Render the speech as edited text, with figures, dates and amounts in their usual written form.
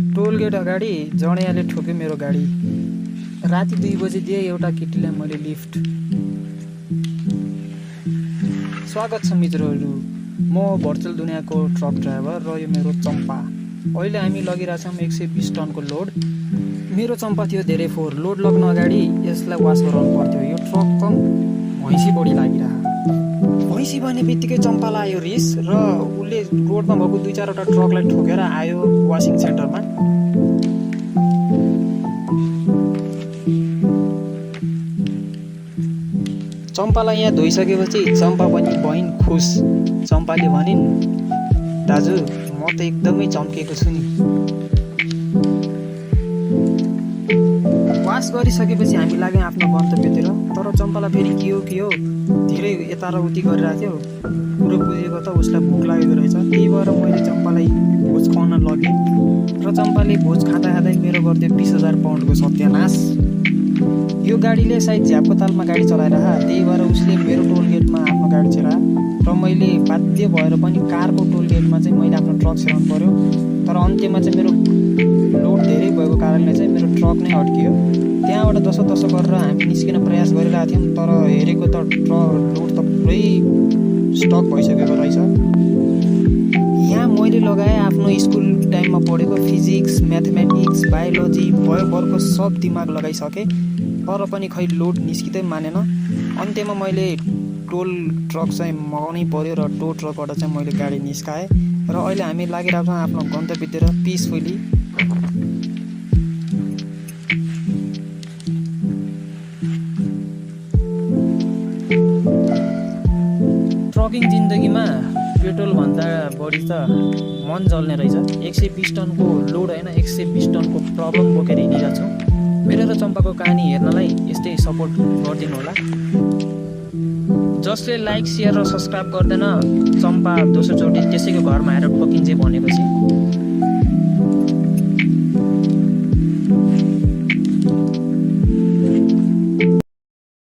टोल get अगाडि जडेयाले ठोक्यो मेरो गाडी। राति 2 बजे दिए एउटा केटीलाई मैले लिफ्ट। स्वागत छ मित्रहरू, म भर्चुअल दुनियाँको ट्रक ड्राइभर र यो मेरो चम्पा। अहिले हामी लगिरहेछौँ 120 टनको लोड। मेरो चम्पा थियो धेरै फोहोर। लोड लग्न अगाडि यसलाई वास गराउनु पर्थ्यो। यो ट्रक कम भैँसी बढी लागिरह। भैँसी भन्ने बित्तिकै चम्पालाई आयो रिस र उसले रोडमा भएको 2-4वटा ट्रकलाई ठोकेर आयो वासिङ सेन्टरमा। चम्पालाई यहाँ धोइसकेपछि चम्पा पनि बहिन खुस। चम्पाले भनिन्, दाजु म त एकदमै चम्केको छु नि। वास गरिसकेपछि हामी लाग्यौँ आफ्नो गन्तव्यतिर। तर चम्पालाई फेरि के हो धेरै यता र उति गरिरहेको थियो। कुरो बुझेको त उसलाई भोक लागेको रहेछ। त्यही भएर मैले चम्पालाई भोज खुवाउन लगेँ र चम्पाले भोज खाँदा मेरो गर्थ्यो 20,000 पाउन्डको सत्यानाश। यो गाडीले सायद झ्यापको तालमा गाडी चलाएर त्यही भएर उसले मेरो टोल गेटमा आफ्नो गाडी चेरा र मैले बाध्य भएर पनि कारको टोल गेटमा चाहिँ मैले आफ्नो ट्रक सेराउनु पर्यो। तर अन्त्यमा चाहिँ मेरो लोड धेरै भएको कारणले चाहिँ मेरो ट्रक नै अड्कियो। त्यहाँबाट दसो गरेर हामी निस्किन प्रयास गरिरहेको थियौँ, तर हेरेको त लोड त पुरै स्टक भइसकेको रहेछ। यहाँ मैले लगाएँ आफ्नो स्कुल टाइममा पढेको फिजिक्स, म्याथमेटिक्स, बायोलोजी, भयो सब दिमाग लगाइसकेँ, तर पनि खै लोड निस्किँदै मानेन। अन्त्यमा मैले टोल ट्रक चाहिँ मगाउनै पर्यो र टोल ट्रकबाट चाहिँ मैले गाडी निस्काएँ र अहिले हामी लागिरहेको छौँ आफ्नो गन्तव्यतिर पिसफुली। ट्रकिङ जिन्दगीमा पेट्रोलभन्दा बढी त मन जल्ने रहेछ। 120 टनको लोड होइन, 120 टनको प्रब्लम बोकेर हिँडिरहेको छु। मेरो र चम्पाको कहानी हेर्नलाई यस्तै सपोर्ट गरिदिनु होला। जसले लाइक, सेयर र सब्सक्राइब गर्दैन, चम्पा दोस्रोचोटि त्यसैको घरमा आएर ठोकिन्छ भनेपछि